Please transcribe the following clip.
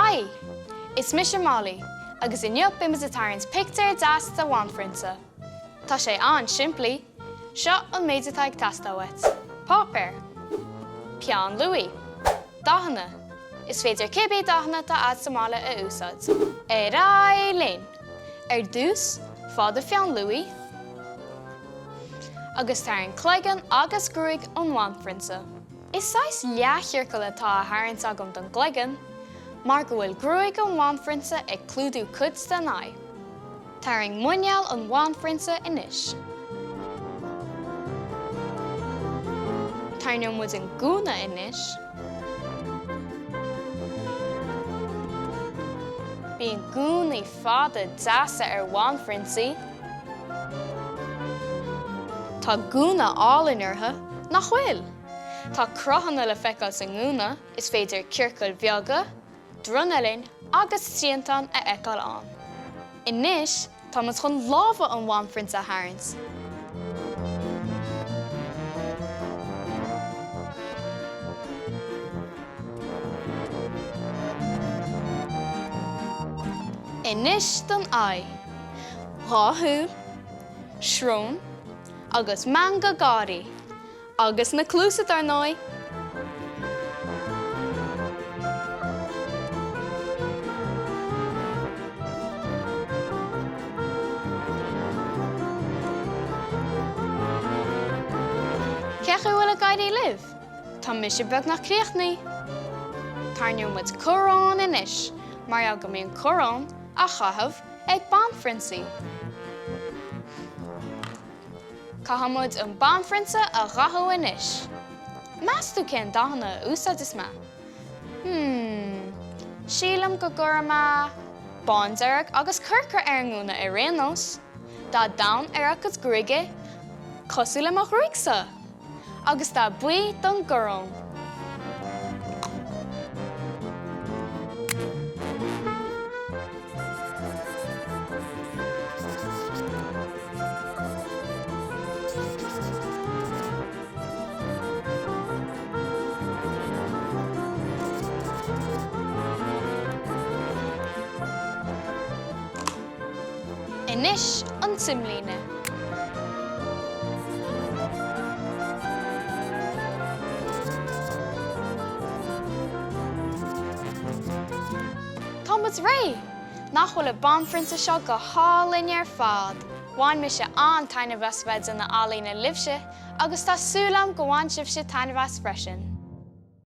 Haigh! Is mise Molly, agus inniu beidh muid ag tarraingt pictiúr deas de bhanphrionsa. Tá sé an-simplí. Seo an méid atá ag teastáil uait. Páipéar. Peann luaidhe. Dathanna. Is féidir cibé dathanna atá agat sa mbaile a úsáid. Ar aghaidh linn! Ar dtús, faigh do pheann luaidhe agus tarraing cloigeann agus gruaig an bhanphrionsa. Is saghas leathchiorcal atá á tharraingt agam don gcloigeann, mar go bhfuil gruaig an bhanphrionsa ag clúdú cuid den aghaidh. Tarraing muineál an bhanphrionsa anois. Tarraingeoidh muid an gúna anois. Bíonn gúnaí fada deasa ar bhanphrionsaí. Tá gúna álainn orthu, nach bhfuil? Tá cruthanna le feiceáil sa ngúna, is féidir ciorcail bheaga, dronuillinn agus triantán a fheiceáil ann. Anois tá muid chun lámha an bhanphrionsa a tharraingt. Anois don aghaidh. 2 shúil, srón agus meangadh gáirí. Agus na cluasa, dar ndóigh! Cén chaoi a bhfuil ag éirí libh? Tá mise beagnach críochnaithe. Tarraingeoidh muid coróin anois, mar gheall go mbíonn coróin á chaitheamh ag banphrionsaí. Caithfidh muid an banphrionsa a dhathú anois. Meas tú cén dathanna a úsáidfidh mé? Hmm. Sílim go gcuirfidh mé bándearg agus corcra ar an ngúna ar aon nós. Dath donn ar a cuid gruaige, cosúil le mo ghruaigsa! Agus dath buí don gcoróin. Anois an t-imlíne. Tá muid réidh! Nach bhfuil an banphrionsa seo go hálainn ar fad? Bhain mise an-taitneamh as bheith ag déanamh ealaíne libhse agus tá súil agam go bhain sibhse taitneamh as freisin.